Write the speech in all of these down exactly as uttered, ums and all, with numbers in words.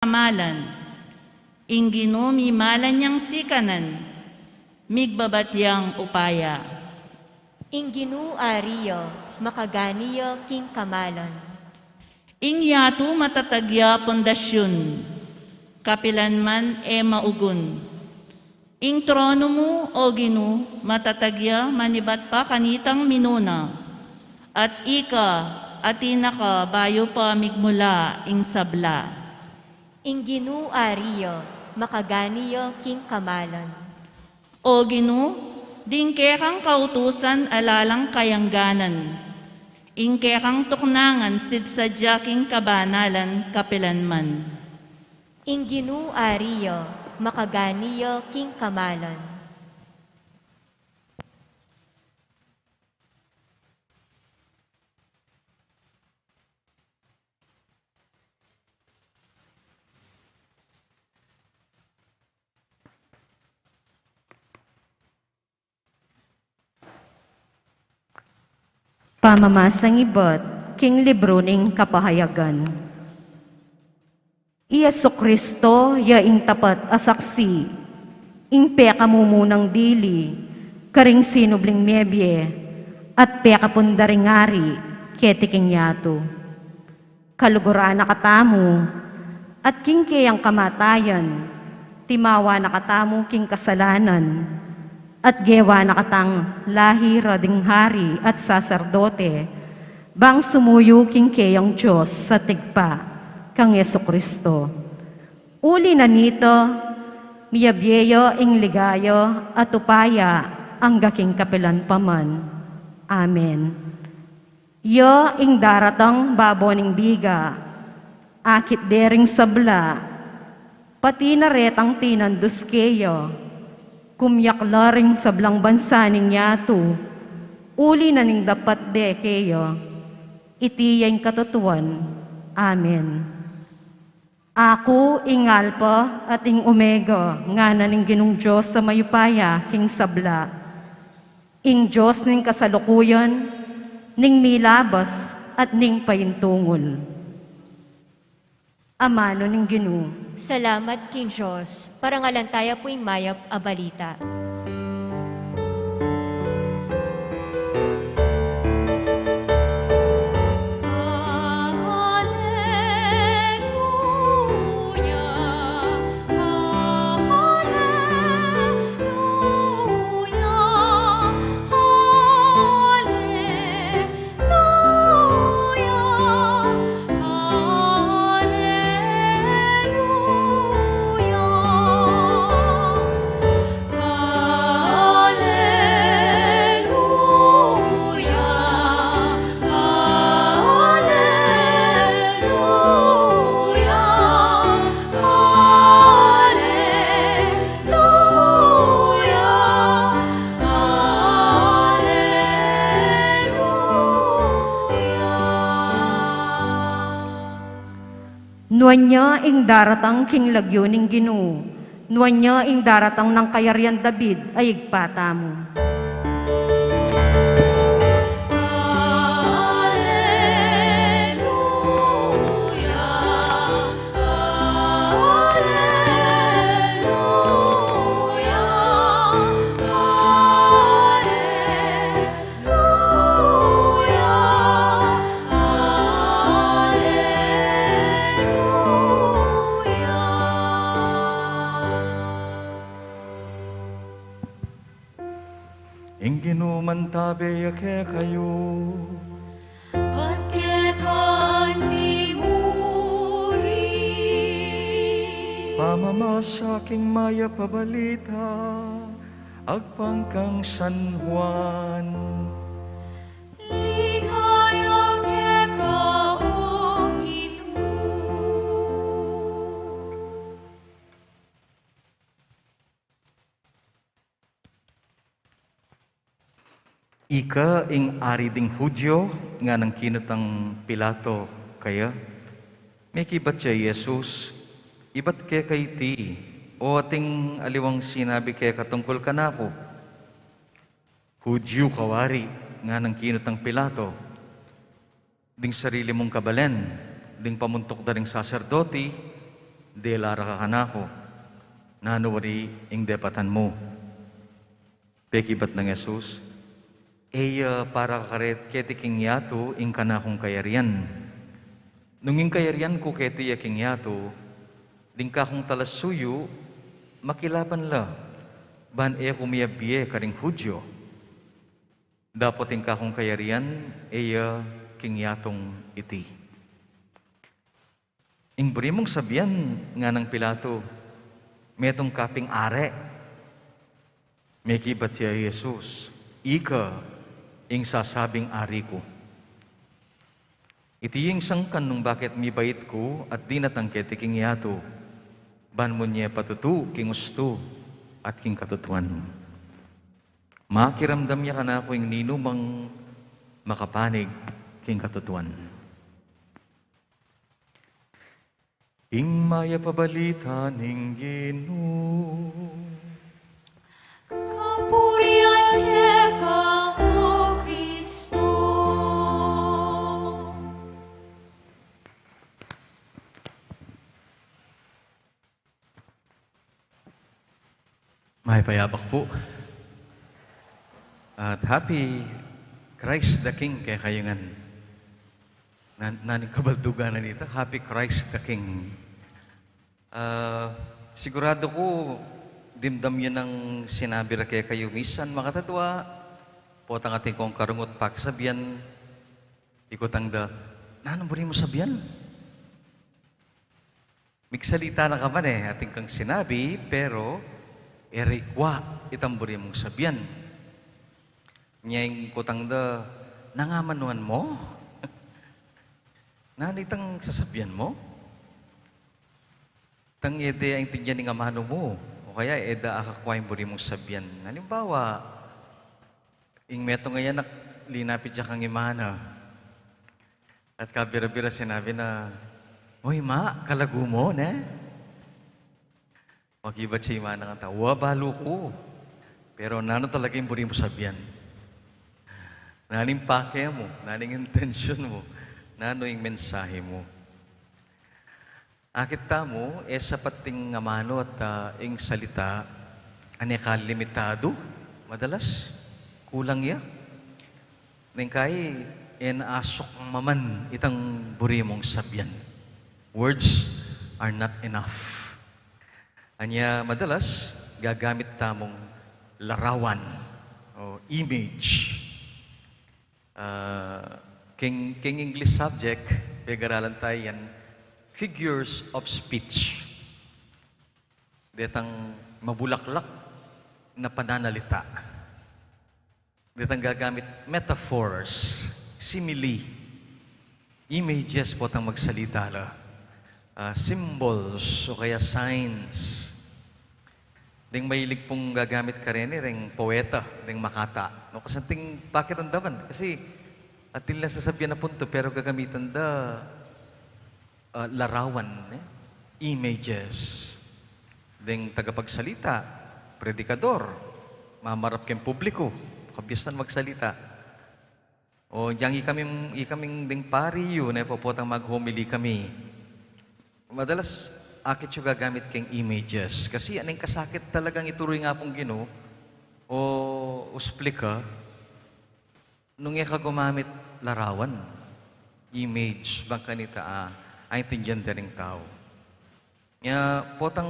kamalan. Ing Ginu mimalan yang sikanan, migbabat yang upaya. Ing Ginu Ari ya, makagani ya king kamalan. Ing yatu matatag ya pundasyun, kapilan man e maugun. Ing tronu mu, o Ginu, matatag ya manibat pa kanitang minuna, at ika, atin na ka bayu pa migmula ing sabla. Ing Ginu Ari ya, makagani ya king kamalan. O Ginu, ding kekang kautusan ala lang kayangganan, ing kekang tuknangan sidsadya king kabanalan kapilan man. Ing Ginu Ari ya, makagani ya king kamalan. Pamamasang ibat king libru ning Kapahayagan. I Jesucristo ya ing tapat a saksi, ing pekamumunang dili, karing sinubling mebie, at pekapunda ring ari, keti king yatu. Kaluguran na katamu, at king keyang kamatayan, timawa na katamu king kasalanan, at gewa na katang lahi ra ding hari at saserdote, bang sumuyu king keyang Dios sa tigpa, kang Jesucristo. Uli na nita, miyabie ya ing ligaya at upaya angga king kapilan pa man. Amen. Ya ing daratang babo ning biga, akit de ring sabla, pati na retang tinandus keya, kumyakla ring sablang bansa ning yatu, uli na ning dapat de keya. Iti ya ing katutuan. Amen. Aku ing Alpa at ing Omega, ngana ning Ginung Dios a mayupaya king sabla, ing Dios ning kasalukuyan, ning milabas, at ning paintungul. Amanu ning Ginu. Salamat king Dios. Parangalan taya pu ing mayap a balita. Nuan ya ing daratang king lagyu ning Ginu, nuan ya ing daratang nang kayarian David a ibpa tamu. Ing Ginu mantabe ya kekayu. At keka antimurin. Pamamasa king mayap a balita agpang kang San Juan. Ligaya keka, O Ginu. Ika ing ari ding Judio? Nganang kinutang Pilato kaya. Mekibat ya i Jesus, ibat keka iti, o ating aliwang sinabi keka tungkul kanaku? Judio ka wari? Nganang kinutang Pilato. Ding sarili mung kabalen, ding pamuntuk da ring saserdoti, Dela ra ka kanaku, nanu wari ing depatan mu? Pekibat nang Jesus, E ya para kare-, keti king yatu ing kanakung kayarian. Nung ing kayarian ku keti ya king yatu, ding kakung talasuyu, makilaban la, ban e ku miyabie karing Judio. Dapot ing kakung kayarian, e ya king yatung iti. Ing buri mung sabian, ngana nang Pilato, metung ka ping ari? Mekibat ya i Jesus, Ika ing sasabing ari ku. Iti ing sangkan nung bakit mibait ku at dinatang keti king yatu, ban munye patutu king ustu at king katutuan. Makiramdam ya kanaku ing ninumang makapanig king katutuan. Ing mayap a balita ning Ginu. Kapurian keka, O Kristo. Mayap a yabak pu. At Happy Christ the King kekayu ngan. Nan-, nanu ing kabaldugan na nita, Happy Christ the King. Ah, siguradu ku, dimdam yu nang sinabi ra kekayu misan makatatwa, potang atin kong karungut pakisabian, ikutang da, nanu buri mung sabian? Migsalita na ka man e, atin kang sinabi, pero e ra ikwa itang buri mung sabian. Nya ing kutang da, nanu ing amanuan mu? Nanu itang sasabian mu? Tang e de aintindian ing amanu mu, o kaya e da akakwa ing buri mung sabian. Halimbawa, ing metung a anak, linapit ya kang ima na. At kabira-bira sinabi na, "Uy, ma, kalagu mu, ne?" Makibat ya ima na kanta, "Wa, balu ku. Pero nanu talaga ing buri mung sabian? Nanu ing pake mu? Nanu ing intensyon mu? Nanu ing mensahe mu?" Akit tamu, e sapat ing amanu at, ah, ing salita, ane ka limitadu, madalas, kulang ya. Neng kai, e na asukmaman itang buri mung sabian. Words are not enough. Anya madalas, gagamit tamung larawan o image. Ah, king, king English subject, pegaralan ta yan, figures of speech. Detang mabulaklak na pananalita. Detang gagamit metaphors, simile, images potang magsalita la, ah, symbols o kaya signs. Deng mahilig pung gagamit kareni, reng poeta, deng makata. No, kasanting pakiramdaman. Kasi, atin lang sasabian a punto, pero gagamitan da, ah, larawan, e? Images. Deng tagapagsalita, predikador, mamarap keng publiku, kabiastan magsalita. O, yang ikaming, ikaming ding pari yu, ne, popotang mag-homily kami. Madalas, akit yu gagamit keng images. Kasi aneng kasakit talagang ituru ing Apung Ginu, o usplika, nung e ka gumamit larawan, image, bang kanita, a, aintindian da ring tau. Nya, potang,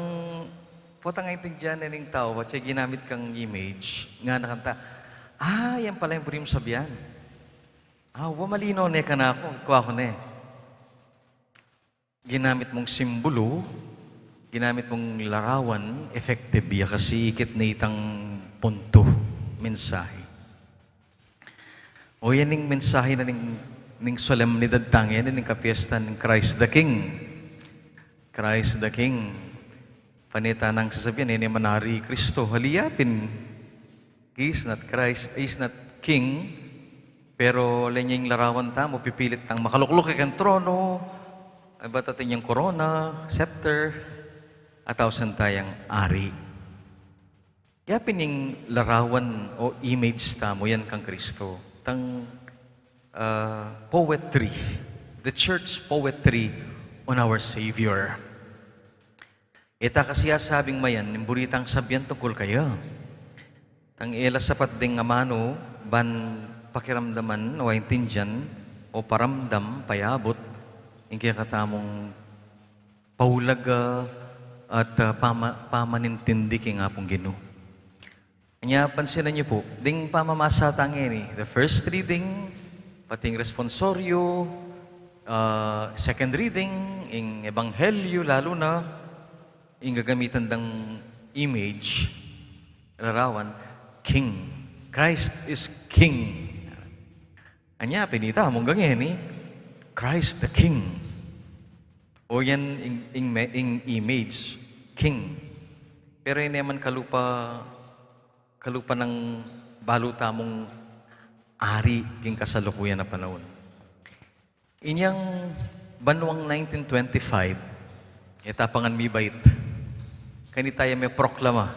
potang aintindian ne ning tau, patse ginamit kang image, ngana kanta, "Ah, yan pala ing buri mung sabian. Ah, wa, malino ne kanaku, ikwa ku ne." Ginamit mung simbulu, ginamit mung larawan, effective ya kasi ikit ne itang puntu, mensahe. O, yan ing mensahe na ning, ning solemnidad tang yan, ning kapiestan ning Christ the King. Christ the King. Pane ta nang sasabian, e ne man ari i Kristo. Ali ya pin, he is not Christ, he is not King. Pero ala ne ing larawan tamu, pipilit tang makalukluk keng trono, ibat atin yang korona, scepter, at ausan tayang ari. Ya pin ing larawan o image tamu yan kang Kristo. Tang, ah, poetry, the church poetry on our Savior. E ta kasi asabing mayan ing buri tang sabian tungkul kaya. Tang e la sapat ding amanu ban pakiramdaman o aintindian o paramdam, payabut ing kekatamung paulaga at, ah, pama-, pamanintindi king Apung Ginu. Nya, pansinan yu pu, ding pamamasa tang ini, the first reading, pati ing responsorio, ah, second reading, ing ebanghelyo, lalu na ing gagamitan dang image, larawan, King. Christ is King. Anya, pinita mung gangeni, Christ the King. O yan ing, ing me-, ing image, King. Pero ini man kalupa, kalupa nang balu tamung ari king kasalukuyan a panaun. Inyang banuang nineteen twenty-five, e ta pangan mibait, kanita ya meproklama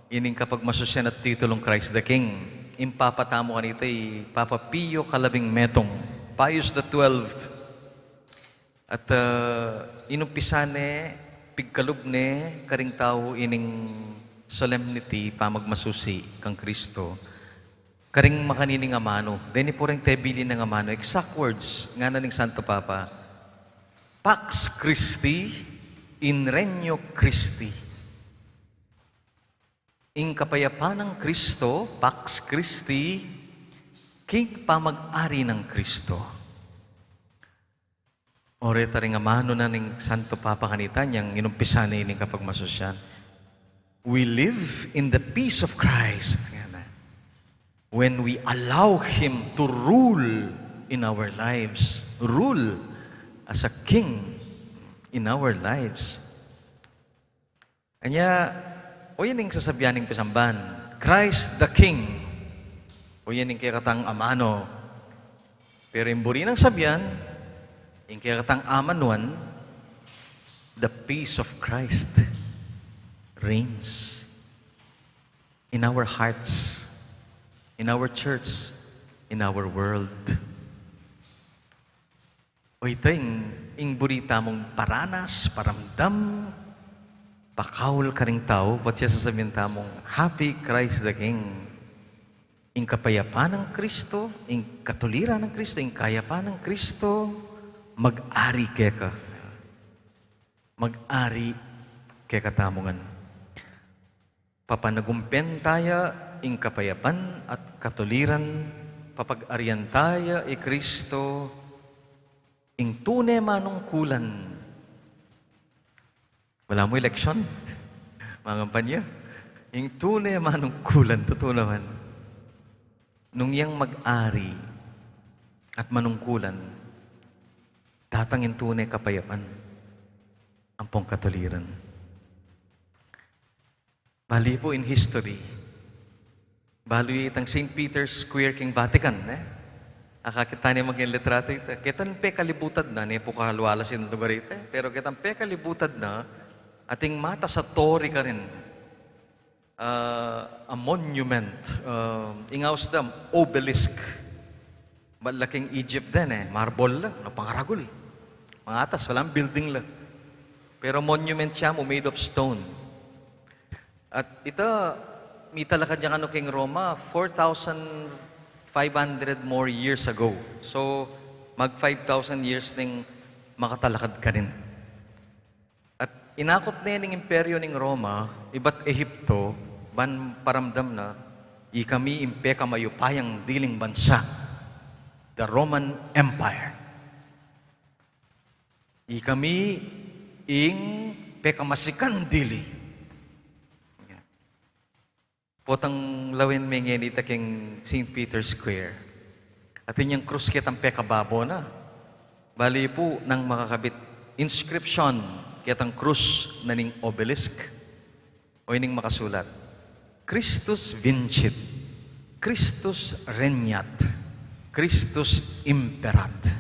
ining kapagmasusyan at titulung Christ the King. Ing Papa tamu kanita i Papa Pio kalabing metung, Pius the twelfth. At, ah, inumpisa ne, pigkalub ne karing tau ining solemnity, pamagmasusi kang Kristo, karing makanining amanu. Deni pu reng tebilin nang amanu, exact words, ngana ning Santo Papa, "Pax Christi in regno Christi." Ing kapayapan nang Kristo, Pax Christi, king pamag-ari nang Kristo. O reta ring amanu na ning Santo Papa kanita inyang inumpisa ne ining kapagmasusyan. We live in the peace of Christ, ngana. When we allow Him to rule in our lives, rule as a King in our lives. Anya, o yan ing sasabian ning pisamban, Christ the King. O yan ing kekatang amanu. Pero ing buri nang sabian, ing kekatang amanuan, the peace of Christ reigns in our hearts, in our church, in our world. O ita ing, ing buri tamung paranas, paramdam, pakaul karing tau, patse sasabian tamung, "Happy Christ the King." Ing kapayapan nang Kristo, ing katuliran nang Kristo, ing kayapan nang Kristo, mag-ari keka. Mag-ari kekatamu ngan. Papanagumpen taya ing kapayapan at katuliran, papag-arian taya i Kristo, ing tune manungkulan. Wala mu eleksyon, mga kampanya. Ing tune manungkulan, tutu naman. Nung yang mag-ari at manungkulan, datang ing tune kapayapan ampong katuliran. Balu pu in history. Balu itang Saint Peter's Square king Vatican, e? Akakit tane maging litratu ita. Ketang pekalibutad na, ne pu kalualas ing lugar ita, e? Pero ketang pekalibutad na, ating matas a tori karin. Ah, a monument, ah, ing aus da, obelisk. Balaking Egypt den, e, marble la, na pangaragul. Mangatas, walang building la. Pero monument siya mu, made of stone. At ita, mitalakad yang anu king Roma, four thousand five hundred more years ago. So, mag five thousand years ning makatalakad karin. At inakut ne ning imperyo ning Roma ibat Ehipto, ban paramdam na, ikami ing pekamayupayang diling bansa, the Roman Empire. Ikami ing pekamasikan dili. Potang lawen me ngeni ita king Saint Peter's Square. Atin yang krus ketang pekababo na. Bali pu nang makakabit inscription ketang krus na ning obelisk. O ining makasulat, "Christus vincit, Christus regnat, Christus imperat."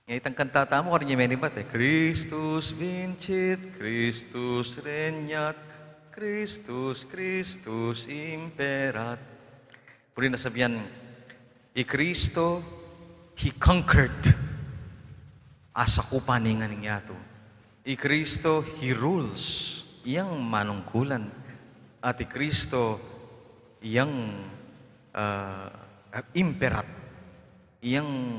Nga itang kanta tamu, karin ya menibat, e, "Christus vincit, Christus regnat, Christus, Christus imperat." Buri na sabian, i Kristo, He conquered. Asakupan ne ngan ing yatu. I Kristo, He rules, iyang manungkulan. At i Kristo, iyang, ah, imperat, iyang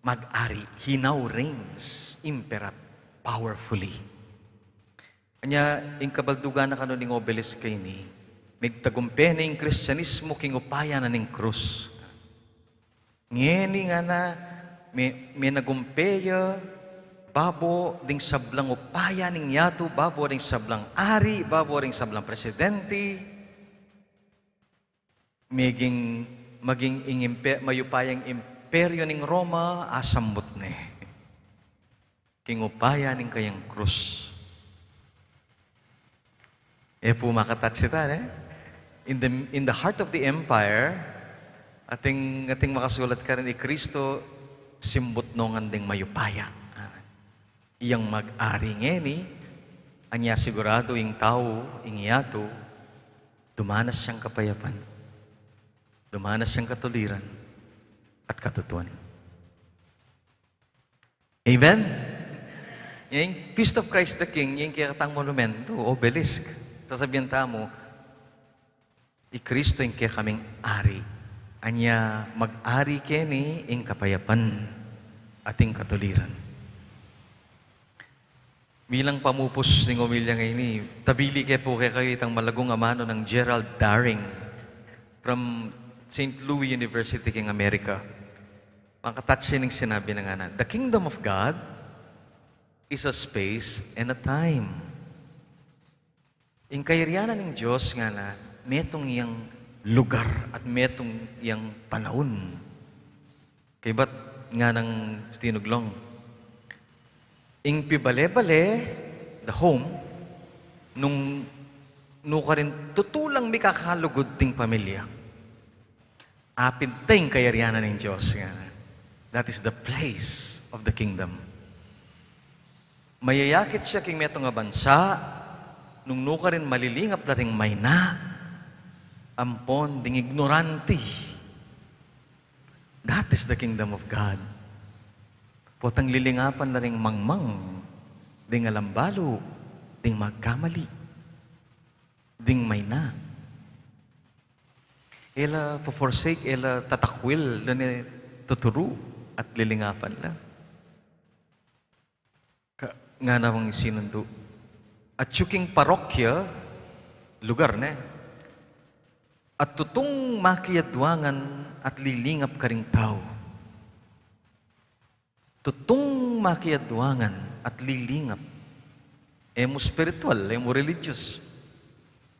mag-ari. He now reigns, imperat, powerfully. Anya, ing kabaldugan na kanu ning obelisk a ini, migtagumpe ne ing Kristianismu king upaya na ning krus. Ngeni ngana, me-, menagumpe ya babo ding sablang upaya ning yatu, babo ding sablang ari, babo ding sablang presidente. Meging, maging ing impe-, mayupayang imperyo ning Roma, asambut ne king upaya ning kayang krus. E pu makatouch ita, ne? In the, in the heart of the empire, atin, atin makasulat karin, i Kristo simbut no ngan ding mayupaya. Iyang mag-ari ngeni, anya siguradu ing tau, ing yatu, dumanas yang kapayapan, dumanas yang katuliran, at katutuan. Amen? Yang Feast of Christ the King, yang kekatang monumentu, obelisk. Sasabian tamu, i Kristo ing kekaming ari. Anya mag-ari keni ing kapayapan at ing katuliran. Bilang pamupus ning omilya ngeni, tabili ke pu kekayu itang malagung amanu nang Gerald Daring from Saint Louis University king Amerika. Makatouch ya ning sinabi na ngana, "The kingdom of God is a space and a time." Ing kayarian ning Dios ngana, metung yang lugar at metung yang panaun. Kaybat nganang tinuglong, ing pibale-bale, the home, nung nukarin tutu lang mikakalugud ding pamilya, apinta ing kayarian ning Dios ngana. That is the place of the kingdom. Mayayakit ya king metung a bansa nung nukarin malilingap la ring mayna ampon ding ignoranti. That is the kingdom of God. Potang lilingapan la ring mangmang, ding alambalu, ding magkamali, ding mayna. E la fo-forsake, e la tatakwil, dane tuturu at lilingapan la. Ka-, ngana nang sinundu. Atyu king parokya, lugar ne, at tutung makiadwangan at lilingap karing tau. Tutung makiadwangan at lilingap. E mu spiritual, e mu religious.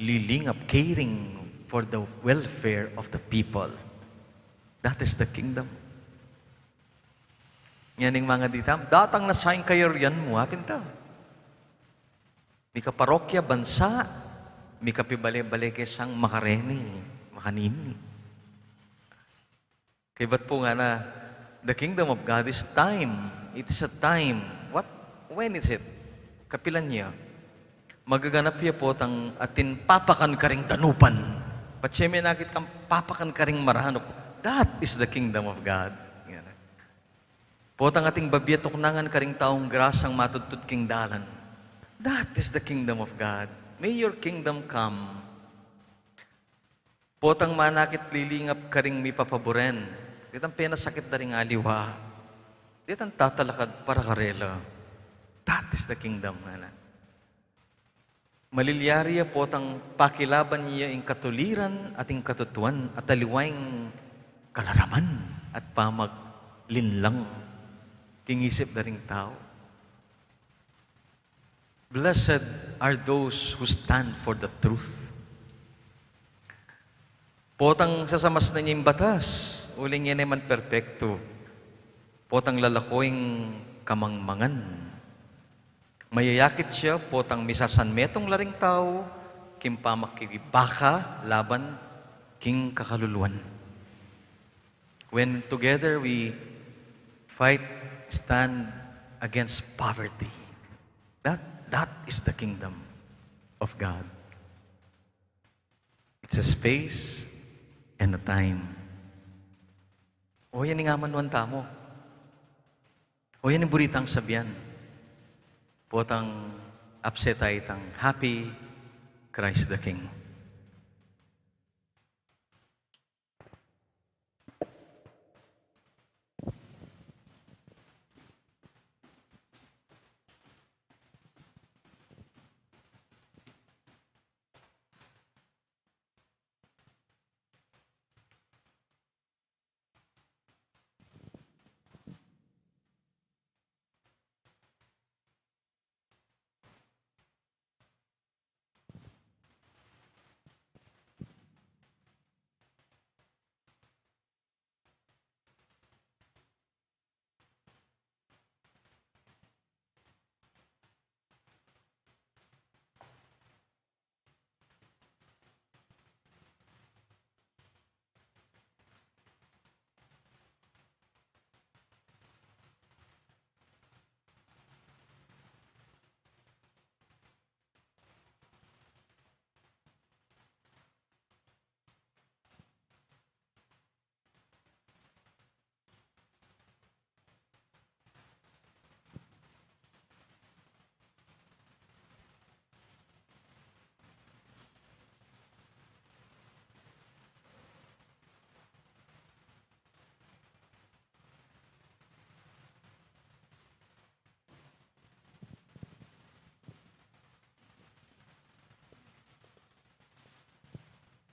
Lilingap, caring for the welfare of the people. That is the kingdom. Ngening mangadi tamu, datang na sa ing kayarian mu, apinta. Mika parokya, bansa, mika pibale-bale ke sang makareni, makanini. Kaybat pu ngana, the kingdom of God is time. It's a time. What? When is it? Kapilan ya? Magaganap ya potang atin papakan karing danupan. Patse menakit kang papakan karing maranup. That is the kingdom of God. Yan. Potang atin babie tuknangan karing taung grasang matudtud king dalan. That is the kingdom of God. May your kingdom come. Potang manakit lilingap karing mipapaburen, detang penasakit da ring aliwa, detang tatalakad para karela. That is the kingdom, ngana. Malilyari ya potang pakilaban ya ing katuliran at ing katutuan at aliwa ing kalaraman at pamaglinlang king isip da ring tau. Blessed are those who stand for the truth. Potang sasamasnan ya ing batas, uling e ne man perpektu. Potang lalako ing kamangmangan. Mayayakit ya potang misasanmetung la ring tau king pamakibaka laban king kakaluluan. When together we fight, stand against poverty. That, that is the kingdom of God. It's a space and a time. O yan ing amanuan tamu. O yan ing buri tang sabian. Potang apse tayo itang Happy Christ the King.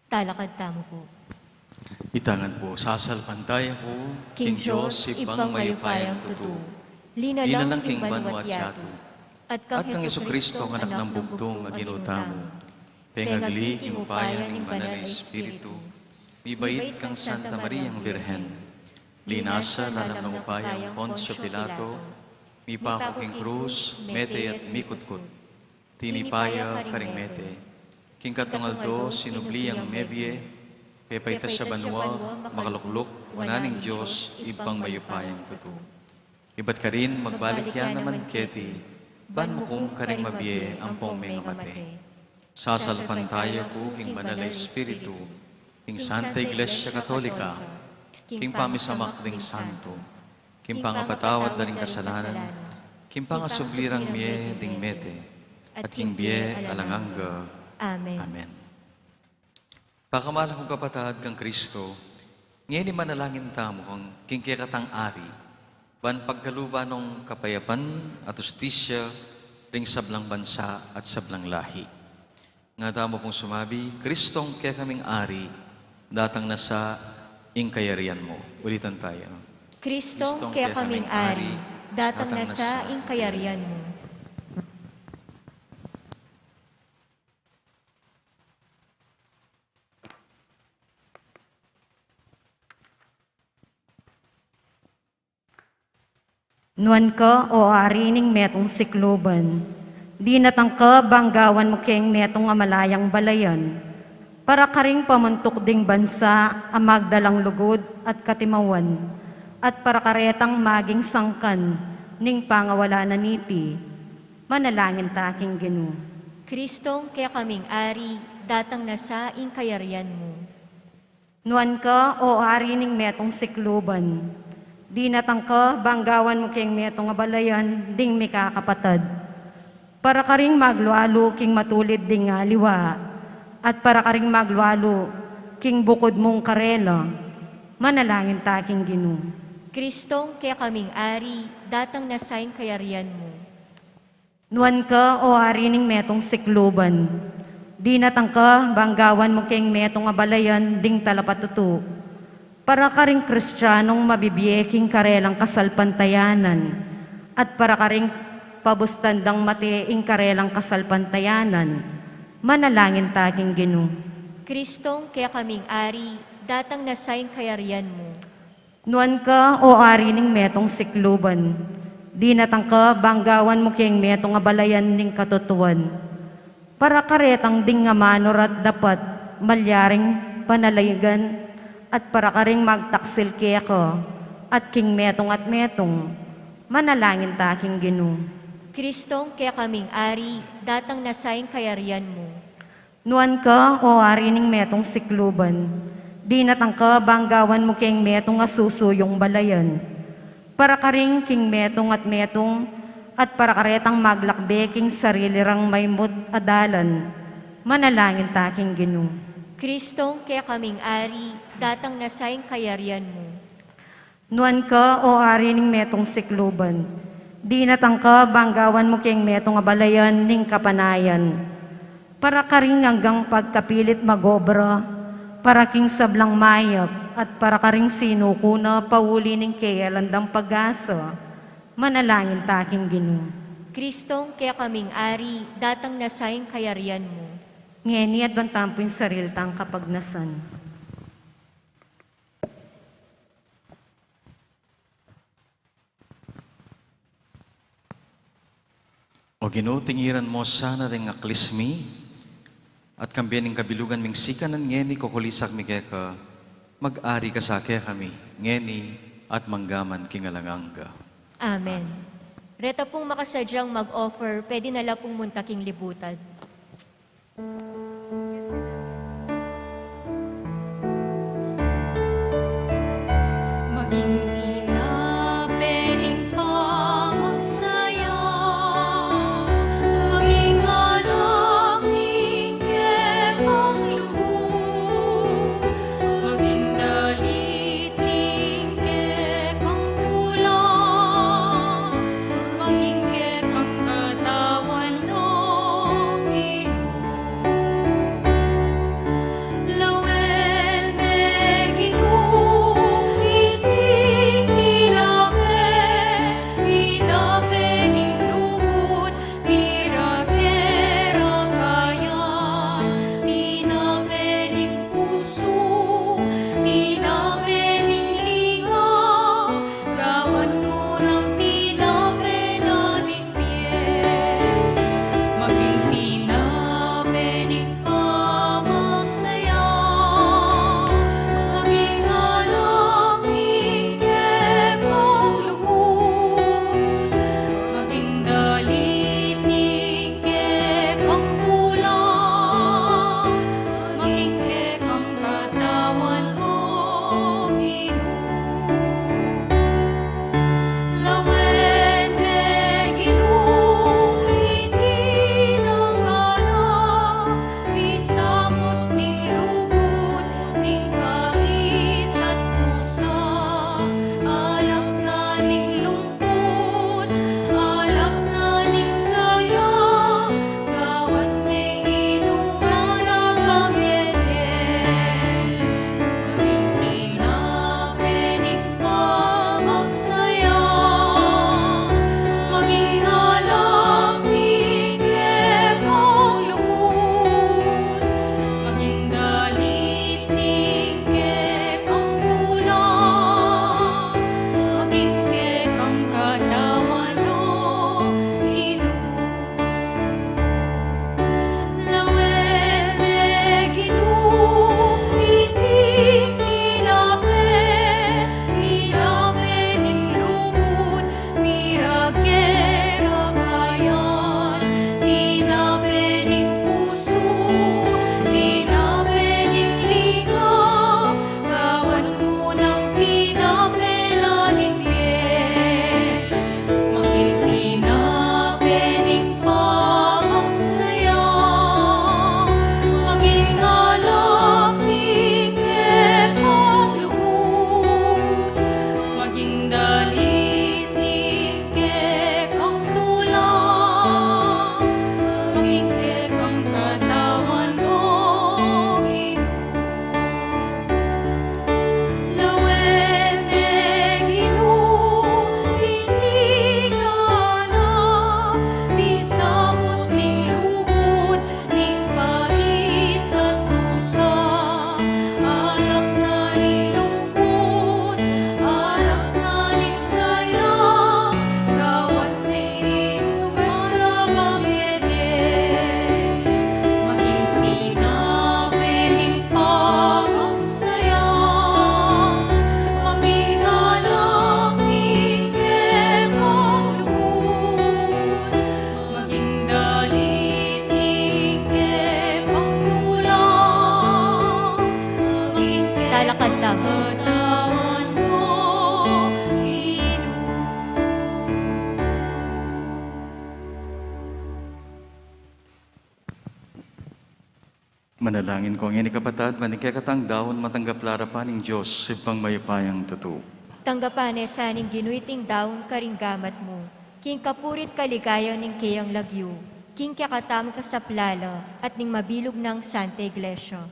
Talakad tamu pu. Ita ngan pu, sasalpantaya ku king Dios, Ibpang mayupayang tutu, linalang king banua at yatu, at kang Jesucristo, Anak nang bugtung a Ginu tamu, pengagli king upaya ning Banal a Espiritu, mibait kang Santa Mariang Birhen, linasa lalam ning upaya nang Poncio Pilato, mipaku king krus, mete at mikutkut. Tinipa ya karing mete. King katlung aldo, sinubli yang mebie, pepaitas ya banua, makalukluk wanan ning Dios, Ibpang mayupayang tutu. Ibat karin, magbalik ya naman keti, ban mukum karing mabie ampong mengamate. Sasalpantaya ku king Banal a Espiritu, king Santa Iglesia Katolika, king pamisamak ding santo, king pangapatawad da ring kasalanan, king pangasubli rang mie ding mete, at king bie alang angga. Amen. Amen. Pakamalan kung kapatad kang Kristo, ngeni manalangin tamu kang king kekatang Ari, ban pagkaluban nong kapayapan at hustisya ring sablang bansa at sablang lahi. Nga tamu pung sumabi, Kristong kekaming Ari, datang na sa ing kayarian mu. Ulitan tayo. Kristong kekaming Ari, datang na sa ing kayarian mu. Nuan ka, o Ari ning metung sikluban, dinatang ka bang gawan mu keng metung a malayang balayan, para karing pamuntuk ding bansa a magdalang lugud at katimawan, at para karetang maging sangkan ning pangawala na niti. Manalangin ta king Ginu. Kristong kekaming Ari, datang na sa ing kayarian mu. Nuan ka, o Ari ning metung sikluban, dinatang ka bang gawan mu keng metung a balayan ding mikakapatad, para karing maglualu king matulid ding aliwa, at para karing maglualu king bukud mung karela. Manalangin ta king Ginu. Kristong kekaming Ari, datang na sa ing kayarian mu. Nuan ka, o Ari ning metung sikluban, dinatang ka bang gawan mu keng metung a balayan ding talapatutu, para karing Kristianung mabibie king karelang kasalpantayanan, at para karing pabustan dang mate ing karelang kasalpantayanan. Manalangin ta king Ginu. Kristong kekaming Ari, datang na sa ing kayarian mu. Nuan ka, o Ari ning metung sikluban, dinatang ka bang gawan mu keng metung a balayan ning katutuan, para karetang ding amanu rat dapat malyaring panaligan, at para karing magtaksil keka at king metung at metung. Manalangin ta king Ginu. Kristong kekaming Ari, datang na sa ing kayarian mu. Nuan ka, o Ari ning metung sikluban, dinatang ka bang gawan mu keng metung a susuyung balayan, para karing king metung at metung at para karetang maglakbe king sarili rang maymut a dalan. Manalangin ta king Ginu. Kristong kekaming Ari, datang na sa ing kayarian mu. Nuan ka, o Ari ning metung sikluban, dinatang ka bang gawan mu keng metung a balayan ning kapanayan. Para karing anggang pagkapilit mag-obra, para king sablang mayap, at para karing sinuku na pauli ning keyalandang pag-asa. Manalangin ta king Ginu. Kristong kekaming Ari, datang na sa ing kayarian mu. Ngeni adwan tamu pu ing sarili tang kapagnasan. O Ginu, tingiran mu sana deng aklis mi, at kambe ning kabilugan ming sikanan ngeni, kukulisak mi keka, mag-ari ka sa kekami, ngeni, at manggaman king alang angga. Amen. Reta pung makasadyang mag-offer, pwede na la pung munta king libutan. Maging tinapeng pangunsaya, maging alak ning kekang lugud, maging dalit ning kekang tula, maging kekang katawan, O Ginu. Manalangin ko ngeni, kapatad, ban ing kekatang daun matanggap la arapan ning Dios, Ibpang mayupayang tutu. Tanggapan ne sa ning Ginu iting daun karing gamat mu, king kapurian at kaligayan ning keyang lagyu, king kekatamung kasaplalan at ning mabilug nang Santa Iglesia.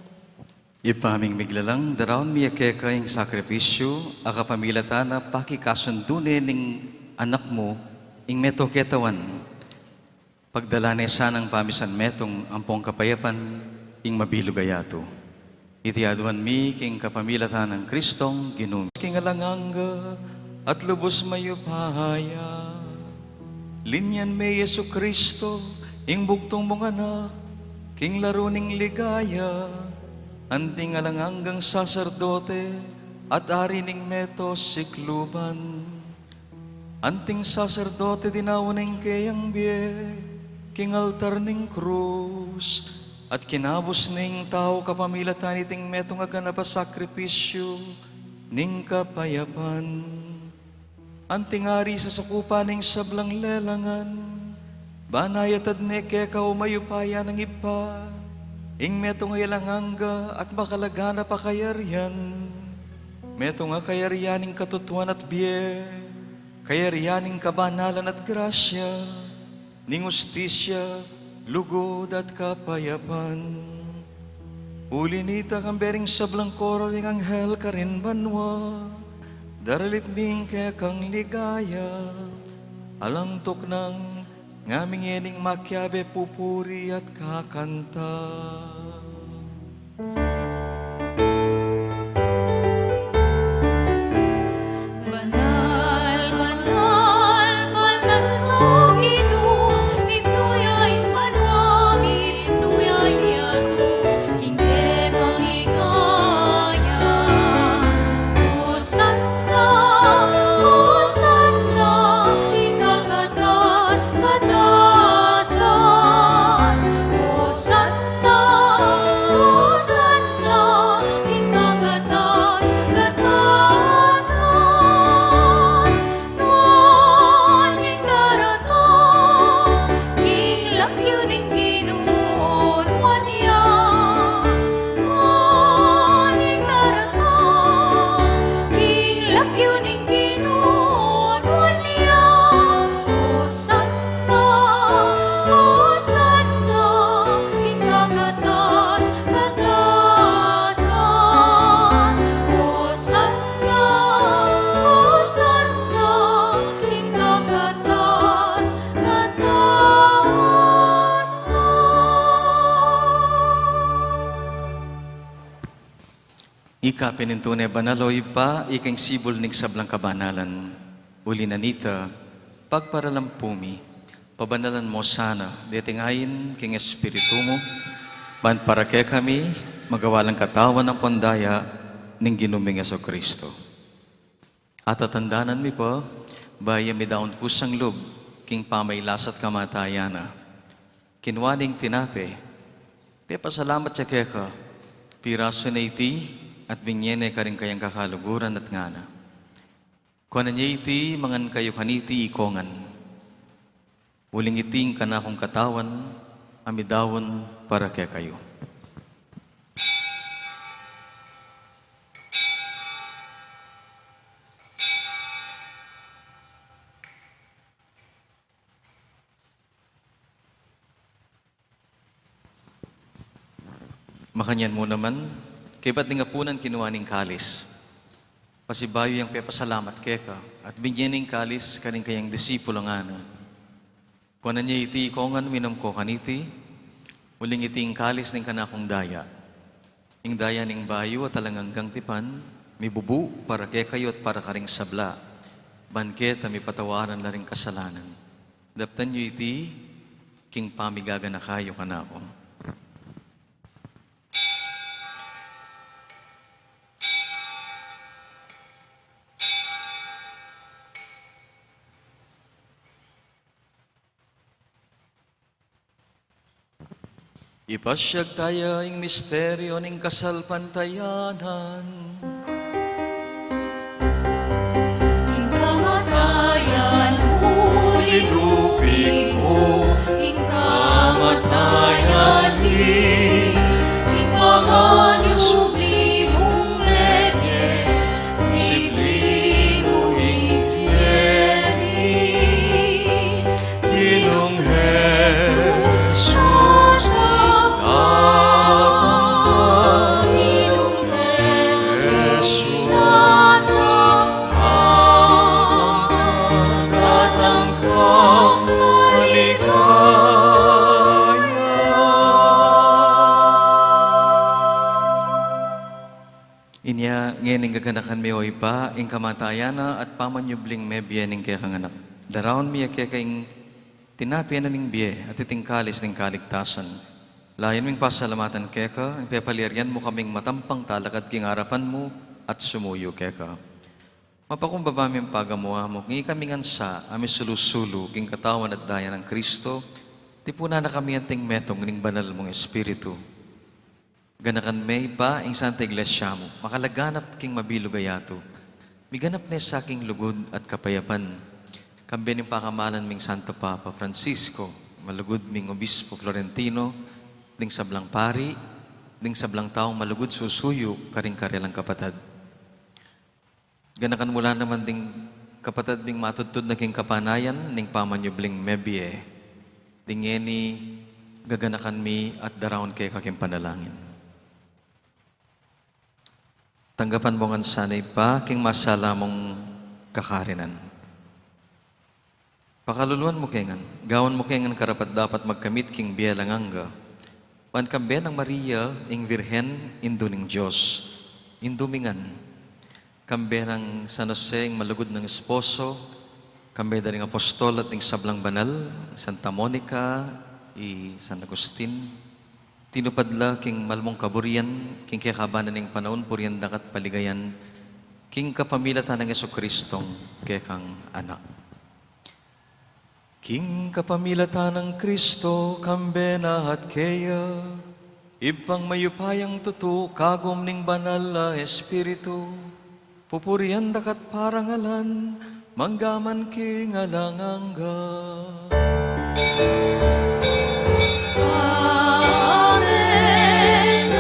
Ibpa ming miglalang, daraun mi ya keka ing sakripisyu a kapamilatan na pakikasundu ne ning Anak mu ing metung a ketawan. Pagdalan ne sanang pamisan metung ampong kapayapan ing mabilug a yatu. Iti aduan mi king kapamilatan nang Kristong Ginu mi. King alang angga at lubus mayupaya, linyan me i Jesucristo, ing bugtung mung Anak, king laru ning ligaya, anting alang anggang saserdote at ari ning meto sikluban. Anting saserdote, dinaun ne ing keyang bie king altar ning krus, at kinabus ne ing tau kapamilatan niting metung a ganap a sakripisyu ning kapayapan. Anting ari, sasakupan ne ing sablang lelangan, ban ayatad ne keka o mayupaya nang Ibpa, ing metung a alang angga at makalaganap a kayarian, metung a kayarian ning katutuan at bie, kayarian ning kabanalan at grasya, ning ustisya, lugud at kapayapan. Uli nita, kambe ring sablang koro ring anghel karin banua, daralit mi ing kekang ligaya, alang tuknang ngamin ngening makiabe pupuri at kakanta. Banal, banal, banal ka, O Ginu, mitmu ya ing banua, mitmu ya ing yatu, king kekang ligaya. Hosanna, Hosanna, king kakatas-katasan. Hosanna, Hosanna, king kakatas-katasan. Nuan ing daratang king lagyu ning Ginu, nuan ya. Nuan ing daratang king lagyu ning Ginu, nuan ya. Hosanna, Hosanna, king kakatas-katasan. Hosanna, Hosanna, king kakatas-katasan. Ika pin ing tune banal, O Ibpa, ika ing sibul ning sablang kabanalan. Uli na nita, pagparalampu mi, pabanalan mo sana deting ain king Espiritu mu, ban para kekami magawa lang katawan ampong daya ning Ginu ming Jesucristo. Atatandanan mi pa, bayu ya midaun kusang lub king pamailas at kamatayan na, kinua ne ing tinape, pepasalamat ya keka, pirasu ne iti, at binie ne karing kayang kakaluguran at ngana: Kuanan ye iti, mangan kayu kaniti ikongan, uling iti ing kanakung katawan a midaun para kekayu. Makanyan mu naman, kaybat ning apunan kinua ne ing kalis. Pasibayu yang pepasalamat keka, at binie ne ing kalis karing kayang disipulung ngana: Kuanan ye iti ikongan, minum ko kaniti, uling iti ing kalis ning kanakung daya, ing daya ning bayu at alang anggang tipan, mibubu para kekayu at para karing sabla, ban keta mipatawaran la ring kasalanan. Daptan yu iti king pamigaganaka yu kanaku. Ipasyag taya ing misteryu ning kasalpantayanan. Ing kamatayan mu, linupig mu, ing kamatayan mi, ing Ning gaganakan mi, O Ibpa, ing kamatayan na at pamanyubling mebie ning kekang Anak. Daraun mi keka ing tinape na ning bie at iting kalis ning kaligtasan. Layun ming pasalamatan keka, ing pepalyarian mu kaming matampang talakad king arapan mu at sumuyu keka. Mapakumbaba ming pagamu-amu, ngan ikami ngan sa, a misulu-sulu king katawan at daya nang Kristo, tipunan na kami anting metung ning banal mung Espiritu. Ganakan me, Ibpa, ing Santa Iglesia mu, makalaganap king mabilug a yatu. Miganap ne sa king lugud at kapayapan. Kambe ning pakamalan ming Santo Papa Francisco, malugud ming Obispo Florentino, ding sablang pari, ding sablang taung malugud susuyu karing karelang kapatad. Ganakan mu la naman ding kapatad ming matudtud na king kapanayan ning pamanyubling mebie. Ding ngeni gaganakan mi at daraun keka king panalangin. Tanggapan mu ngan sana, Ibpa, king masala mung kakarinan. Pakaluluan mu ke ngan, gawan mu ke ngan karapat-dapat magkamit king bie alang angga. Ban kambe nang Maria, ing Virgen, Indu ning Dios, Indu mi ngan. Kambe nang San Jose, ing malugud nang esposo, kambe da ring apostol at ding sablang banal, Santa Monica, i San Agustin, tinupad la king malmung kaburian, king kekaban na ning panaun purian da ka at paligayan, king kapamilatan nang Jesucristong kekang Anak. King kapamilatan nang Kristo, kambe na at keya, Ibpang mayupayang tutu, kagum ning Banal a Espiritu, pupurian da ka at parangalan, mangga man king alang angga. Amen, amen, amen,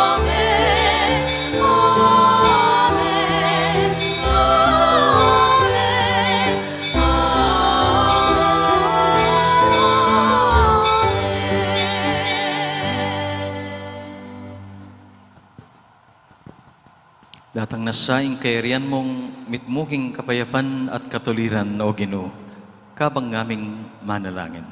amen, amen, amen. Datang na sa ing kayarian mung mitmu king kapayapan at katuliran, O Ginu, kabang ngaming manalangin.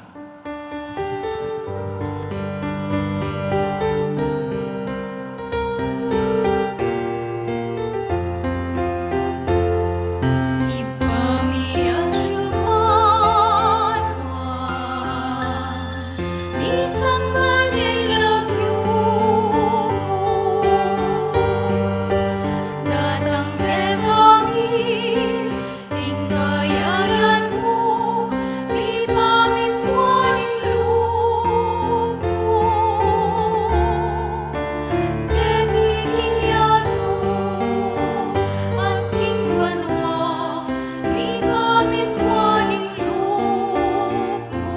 Misamban ya ing lagyu mu. Datang kekami ing kayarian mu, mipamintuan ing lub mu. Keti king yatu at king banua, mipamintuan ing lub mu.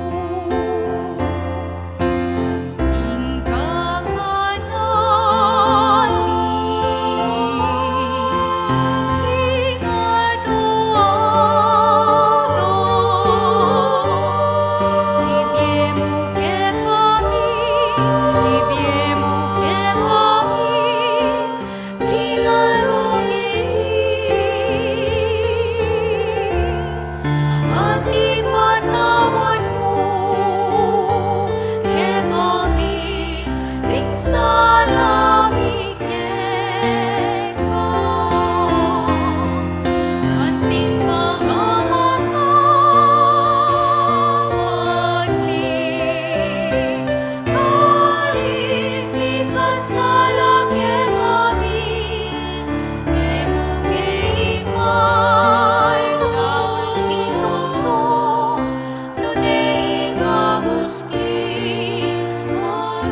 Ing kakanan mi king aldo-aldo, ibie mu kekami, ibie mu kekami, king aldo ngeni, at ipatawad mu kekami ding sala mi keka, anting pamamatawad mi karing mikasala kekami. E mu ke ipaisaul king tuksu, nune ikabus king marok.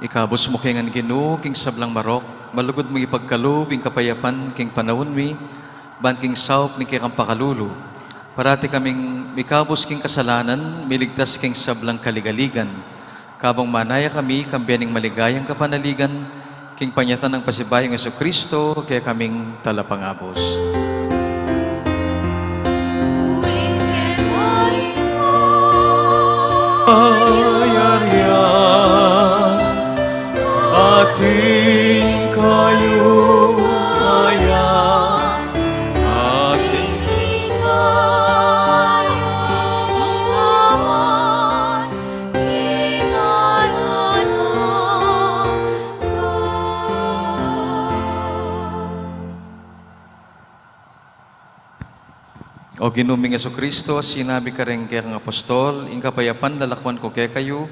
Ikabus mu ke ngan, Ginu, king sablang marok, malugud mung ipagkalub ing kapayapan king panaun mi, ban king saup ning kekang pakalulu, parati kaming mikabus king kasalanan, miligtas king sablang kaligaligan, kabang manaya kami kambe ning maligayang kapanaligan, king panyatang nang pasibayu nang Jesucristo, kekaming Talapangabus. Uling keka ing kayarian, ating Ginu ming Jesucristo, sinabi karing kekang apostol, ing kapayapan lalakwan ku kekayu,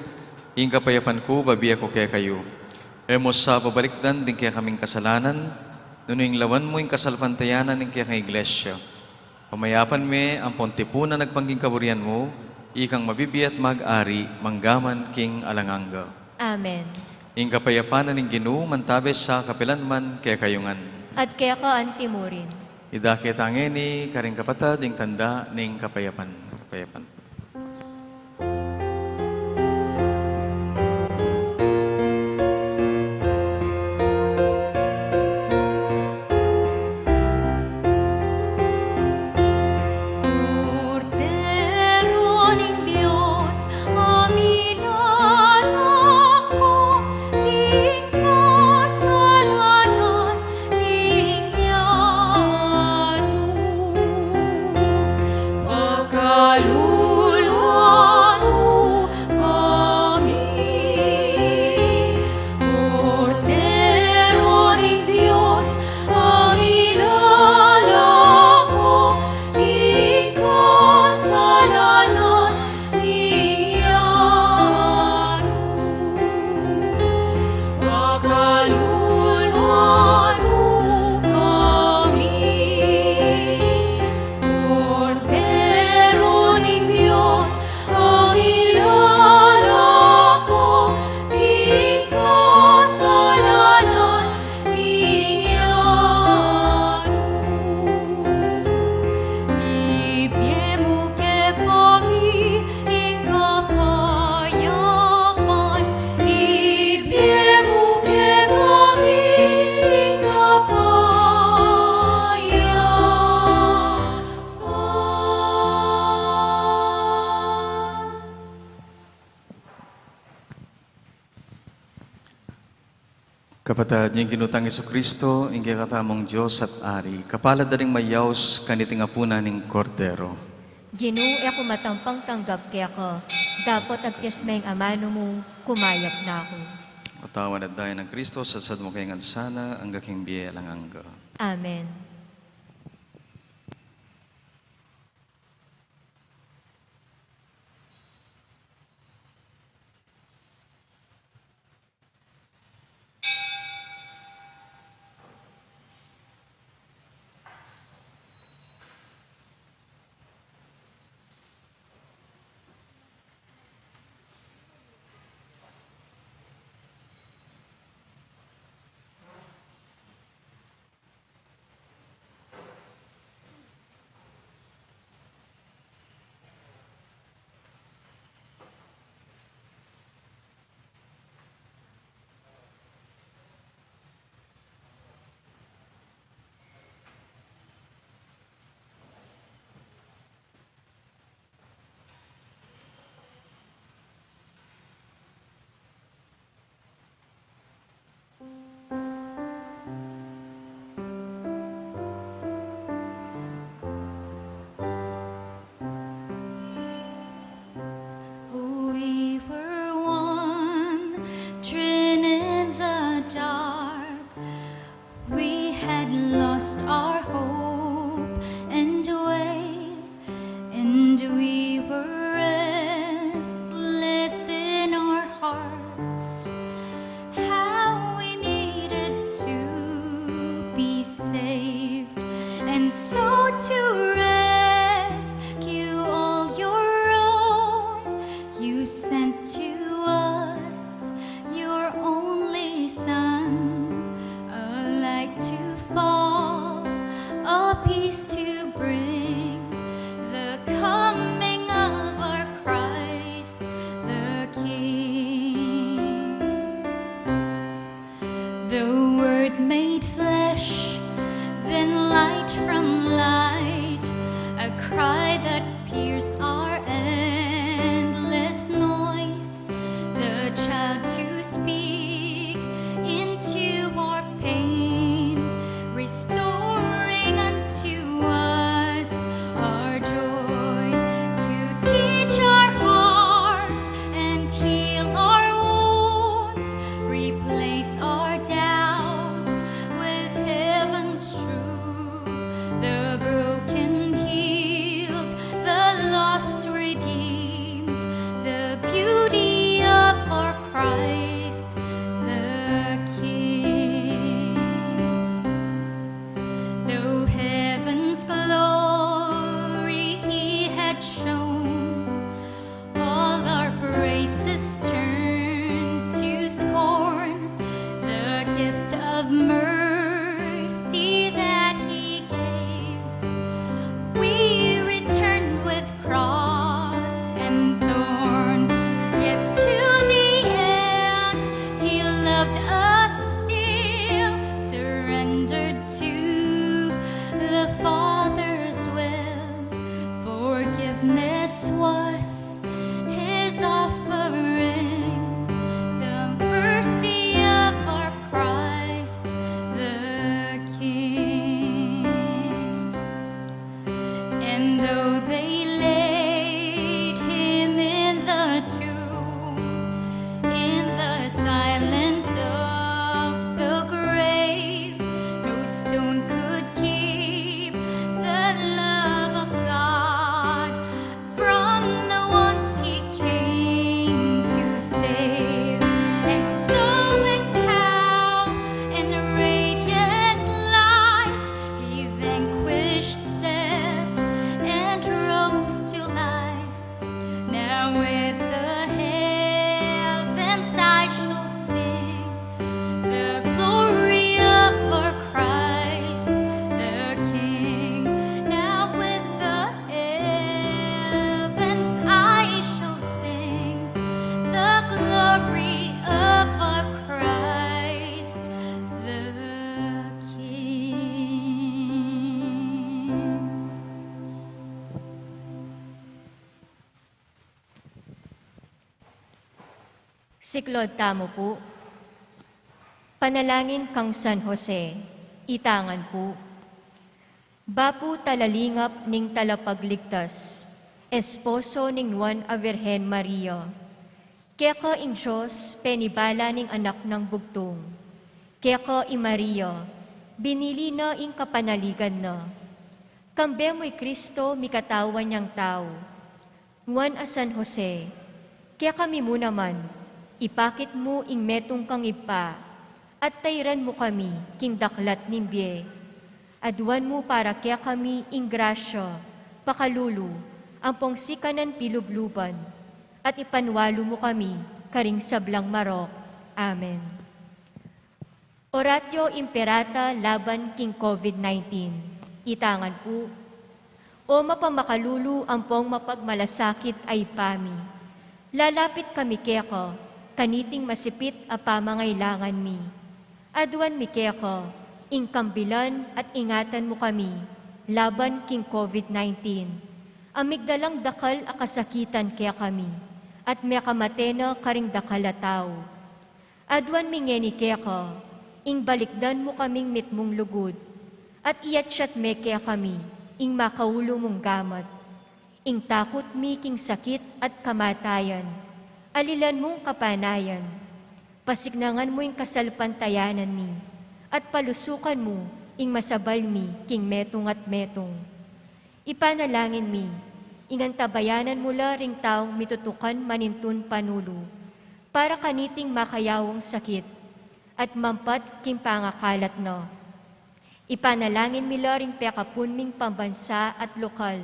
ing kapayapan ku babie ku kekayu. E mu sa babalikdan ding kekaming kasalanan, nune ing lawan mu ing kasalpantayanan ning kekang iglesia. Pamayapan me ampon tipunan agpang king kaburian mu, ikang mabibie at mag-ari manggaman king alang angga. Amen. Ing kapayapan na ning Ginu mantabe sa kapilan man kekayu ngan. At keka antimurin. Idake ta ngeni karing kapatad ing tanda ning kapayapan. Kapayapan. Kordero ning Dios, a milalako king kasalanan ning yatu. Pakaluluan mu kami, Kordero ning Dios, a milalako king kasalanan ning yatu. Pakaluluan mu kami, Kordero ning Dios, a milalako king kasalanan ning yatu. Ibie mu kekami ing kapayapan, ibie mu kekami ing kapayapan. Kapatad, ing Ginu tang Jesucristo, ing kekatamung Dios at Ari, kapalad da ring mayaus kaniting apunan ning Kordero. Ginu, e ku matampang tanggap keka, dapot agtias me ing amanu mu, kumayap na ku. Katawan at daya nang Kristo, sadsad mu ke ngan sana, angga king bie alang angga. Amen. Now with the heavens I shall sing the glory of our Christ the King. Now with the heavens I shall sing the glory of our Christ the King. Siklaud tamu pu. Panalangin kang San Jose, itangan pu. Bapu talalingap ning Talapagligtas, esposo ning Nuan a Virgen Maria. Keka ing Dios penibala ning Anak nang Bugtung. Keka i Maria, binili na ing kapanaligan na. Kambe mu i Kristo mikatawan yang tau. Nuan a San Jose, kekami mu naman, ipakit mu ing metung kang Ibpa, at tairan mu kami king daklat ning bie. Aduan mu para kekami ing grasya, pakalulu, ampong sikanan pilubluban, at ipanwalu mu kami karing sablang marok. Amen. Oratio Imperata laban king COVID nineteen. Itangan pu. O mapamakalulu ampong mapagmalasakit a Ibpa mi, lalapit kami keka kaniting masipit a pamangailangan mi. Aduan mi keka ing kambilan at ingatan mu kami laban king COVID nineteen, a migdalang dakal a kasakitan kekami, at mekamate na karing dakal a tau. Aduan mi ngeni keka, ing balikdan mu kaming mitmung lugud, at iyatyat me kekami ing makaulu mung gamat. Ing takut mi king sakit at kamatayan, alilan mung kapanayan. Pasiknangan mu ing kasalpantayanan mi, at palusukan mu ing masabal mi king metung at metung. Ipanalangin mi, ing antabayanan mu la ring taung mitutukan manintun panulu, para kaniting makayawang sakit, at mampat king pangakalat na. Ipanalangin mi la ring pekapun ming pambansa at lokal,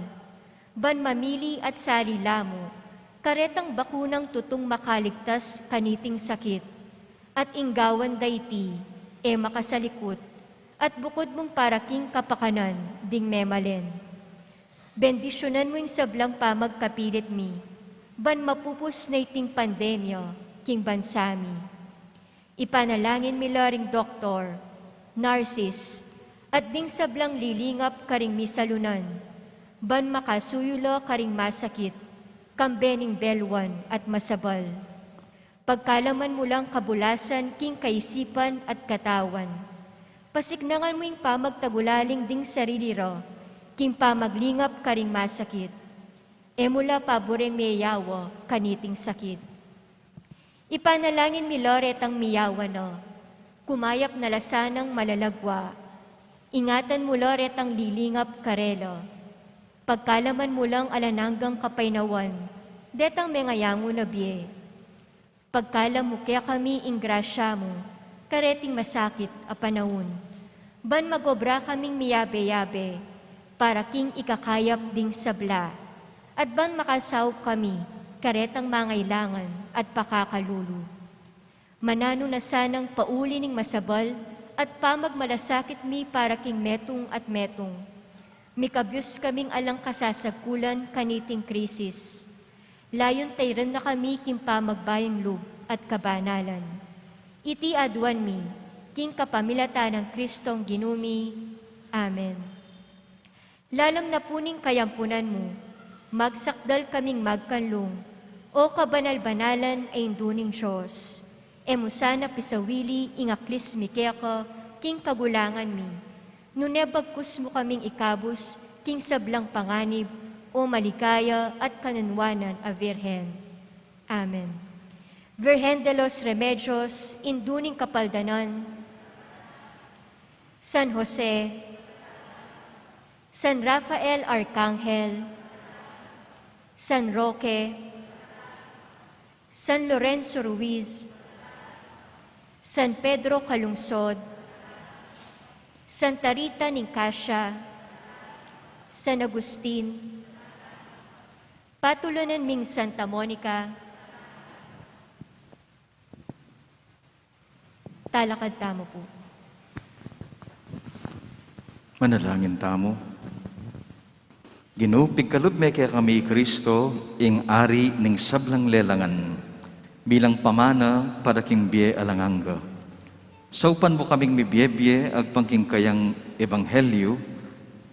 ban mamili at sali la mu karetang bakunang tutung makaligtas kaniting sakit, at ing gawan da iti, e makasalikut, at bukud mung para king kapakanan ding memalen. Bendisyunan mu ing sablang pamagkapilit mi, ban mapupus na iting pandemya king bansa mi. Ipanalangin mi la ring doktor, narsis, at ding sablang lilingap karing misalunan, ban makasuyu la karing masakit, kambe ning belwan at masabal. Pagkalaman mu lang kabulasan king kaisipan at katawan. Pasiknangan mu ing pamagtagulaling ding sarili ra king pamaglingap karing masakit. E mu la paburen meyawa kaniting sakit. Ipanalangin mi la retang miyawa na, kumayap na la sanang malalagwa. Ingatan mu la retang lilingap karela. Pagkalaman mu lang alang anggang kapaynawan detang mengayangu na bie. Pagkalam mu kekami ing grasya mu kareting masakit a panaun, ban magobra kaming miyabe-yabe para king ikakayap ding sabla, at ban makasaup kami karetang mangailangan at pakakalulu. Mananu na sanang pauli ning masabal at pamagmalasakit mi para king metung at metung. Mikabyus kaming alang kasasagkulan kaniting krisis. Layun tairan na kami king pamagbayung lub at kabanalan. Iti aduan mi king kapamilatan nang Kristong Ginu mi. Amen. Lalam na pu ning kayampunan mu, magsakdal kaming magkanlung, O kabanal-banalan a Indu ning Dios. E mu sana pisawili ing aklis mi keka king kagulangan mi, nune bagkus mu kaming ikabus king sablang panganib, O maligaya at kanunwanan a Virgen. Amen. Virgen de los Remedios, Indu ning Kapaldanan, San Jose, San Rafael Arcangel, San Roque, San Lorenzo Ruiz, San Pedro Calungsod, Santa Rita Nicasia, San Agustin, Patulunan ming Santa Monica. Talakad tamu pu. Manalangin tamu. Ginu, pigkalub me kekami i Kristo, ing Ari ning sablang lelangan, bilang pamana para king bie alang angga. Saupan mu kaming mibiebie agpang king kayang ebanghelyu,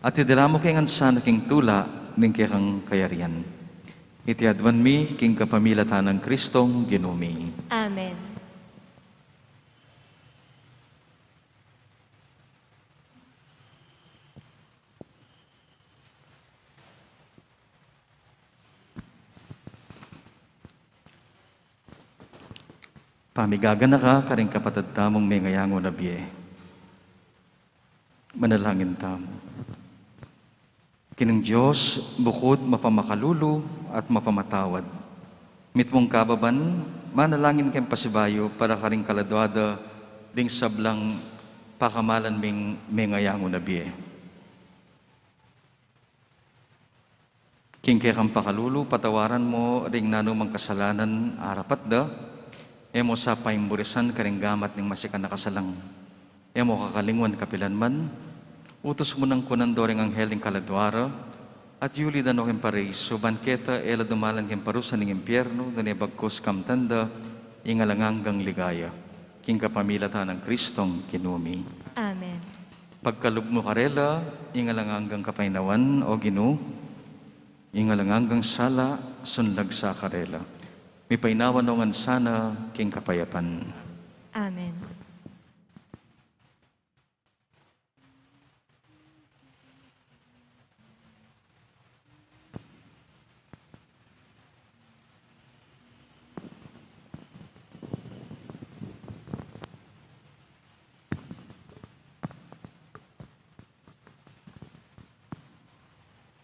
at idala mu ke ngan sana king tula ning kekang kayarian. Iti aduan mi king kapamilatan nang Kristong Ginu mi. Amen. Pamigaganaka karing kapatad tamung mengayangu na bie. Manalangin tamu. Ginung Dios, bukud mapamakalulu at mapamatawad, mitmung kababan, manalangin keng pasibayu para karing kaladua da ding sablang pakamalan ming mengayangu na bie. King kekang pakalulu, patawaran mu ring nanu mang kasalanan a rapat da, e mu sa paimburisan karing gamat ning masikan a kasalang. E mu kakalingwan kapilan man, utus mu nang kunan do ring anghel ning kaladua ra, at yuli da no king paraiso, ban keta e la dumalan king parusa ning impiernu, nune bagkus kamtan da ing alang anggang ligaya. King kapamilatan nang Kristong Ginu mi. Amen. Pagkalub mu karela ing alang anggang kapaynawan, O Ginu, ing alang anggang sala, sunlag sa karela. Mipaynawa no ngan sana king kapayapan. Amen.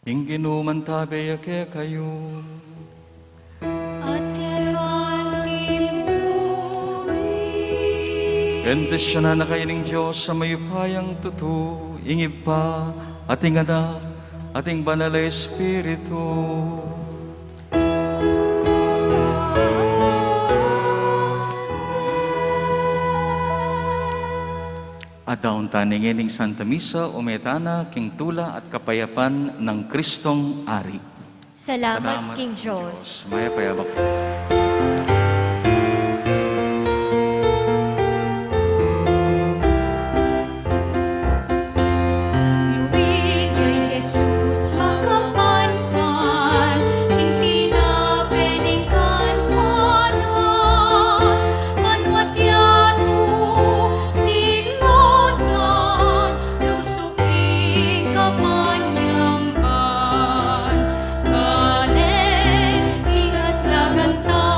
Ing Ginu mantabe ya kekayu. At keka rin. Bendisyunan na kayu ning Dios a mayupayang tutu, ing Ibpa, at ing Anak, at ing Banal a Espiritu. Adaun tana ing Santa Misa, ume tana king tula at kapayapan nang Kristong Ari. Salamat king Dios. Mayap a yabak. Luid ya i Jesus makapanpan, king tinape ning kanwanan, manuat yatu, siklod na, lusuk king kapanyamban, galing king aslagan ta,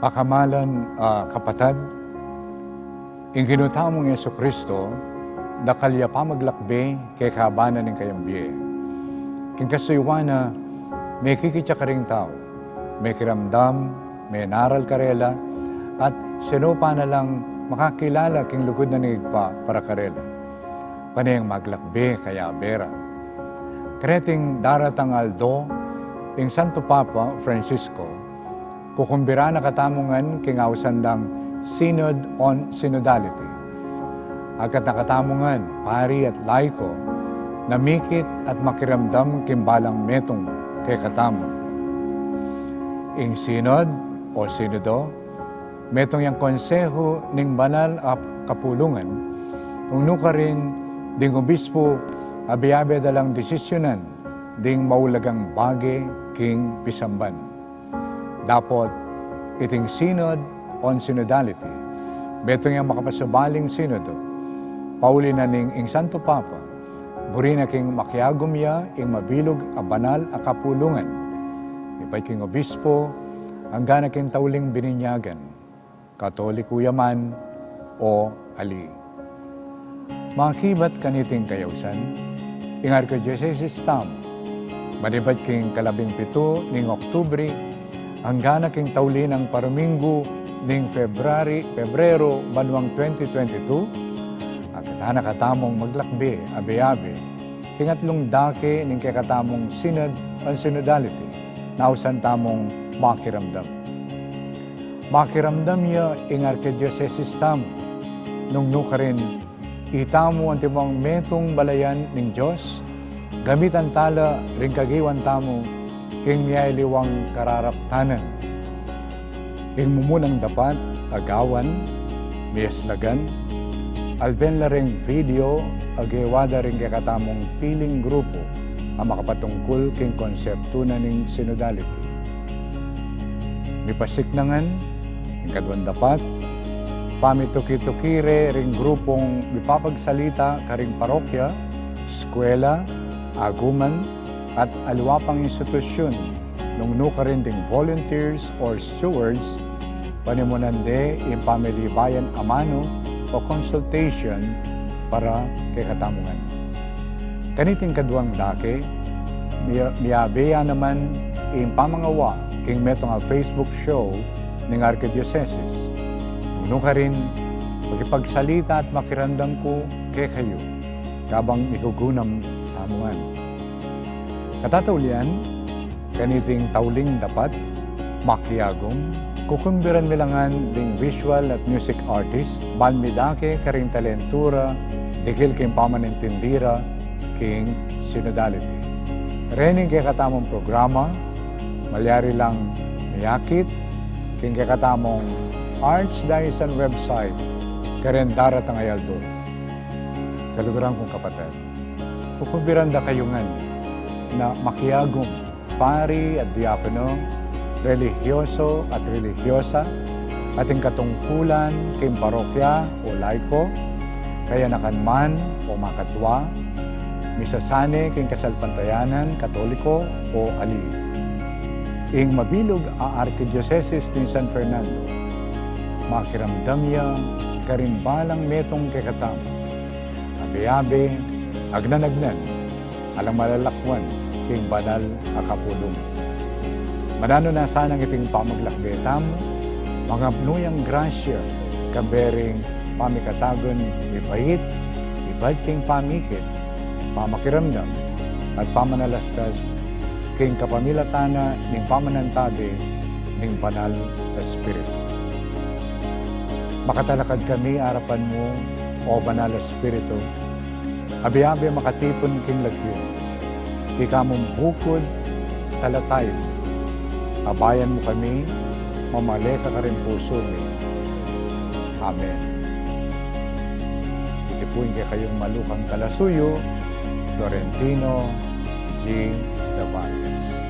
Pakamalan a kapatad, ing Ginu tamung Jesucristo, dakal ya pamaglakbe kekaban na ning kayang bie. King kasuyuan na, mekikit ya karing tau, mekiramdam, menaral karela, at sinupa na lang makakilala king lugud na ning Ibpa para karela. Pane yang maglakbe kayabe ra. Kareting daratang aldo, ing Santo Papa Francisco, kukumbiran na katamu ngan king ausan dang Synod on Synodality. Agkat na katamu ngan, pari at laiko, na mikit at makiramdam king balang metung kekatamu. Ing Synod o Sinodo, metung yang konsehu ning banal a kapulungan, nung nukarin ding obispo abe-abe da lang desisyunan ding maulagang bage king pisamban. Dapot iting Synod on Synodality, metung yang makapasubaling sinodo, pauli na ning ing Santo Papa, buri na king makiagum ya ing mabilug a banal a kapulungan, ibat king obispo, angga na king tauling bininyagan, Katoliko ya man o ali. Makibat kaniting kayausan, ing Arkidiosesis tamu, manibat king kalabing pitu ning Oktubre, angga na king tauli nang paruminggu ning February, Pebrero, banuang twenty twenty-two, agkat na katamung maglakbe abe-abe king atlung dake ning kekatamung Synod on Synodality, na ausan tamung makiramdam. Makiramdam ya ing Arkidiosesis tamu, nung nukarin itamu antimong metung balayan ning Dios, gamitan tala ring kagiwan tamu king miyaliwang kararaptanan. Ing mumunang dapat a gawan, miyaslagan, alben la ring video a gewa da ring kekatamung piling grupu a makapatungkul king konseptu na ning synodality. Mipasik na ngan ing kaduang dapat, pamituki-tuki re ring grupung mipapagsalita karing parokya, eskwela, aguman, at aliwa pang institusyun, nung nukarin ding volunteers or stewards, panimunan de ing pamilibayan amanu o consultation para kekatamu ngan. Kaniting kaduang dake, miya-, miyabe ya naman ing pamangawa king metung a Facebook show ning Arkidiosesis. Nung nukarin, makipagsalita at makiramdam ku kekayu, kabang migugunam tamu ngan. Katataulian, kaniting tauling dapat, makiagum, kukumbiran mi la ngan ding visual at music artist, ban midake karing talentu ra, dikil king pamanintindi ra king synodality. Rening kekatamung programa, malyari lang miyakit king kekatamung Archdiocesan website, karing daratang a aldo. Kaluguran kung kapatad, kukumbiran da kayu ngan na makiagum, pari at diakono, relihiyoso at relihiyosa, ating katungkulan king parokya o laiko, kayanakan man o makatwa, misasane king kasalpantayanan Katoliko o ali. Ing mabilug a Arkidiosesis ning San Fernando, makiramdam ya karing balang metung kekatamu, abe-abe, agnan-agnan, alang malalakuan king banal a kapulungan. Mananu na sanang iting pamaglakbe tamu, mangapnu yang grasya, kayabe ring pamikatagun mibait, ibat king pamikit, pamakiramdam, at pamanalastas king kapamilatan na ning pamanantabe ning Banal a Espiritu. Makatalakad kami arapan mu, O Banal a Espiritu, abe-abe makatipun king lagyu, ika mung bukud, talataib. Abayan mu kami, mamale ka karing pusu mi. Amen. Iti pu ing kekayung malukang talasuyu, Florentino G. Davarias.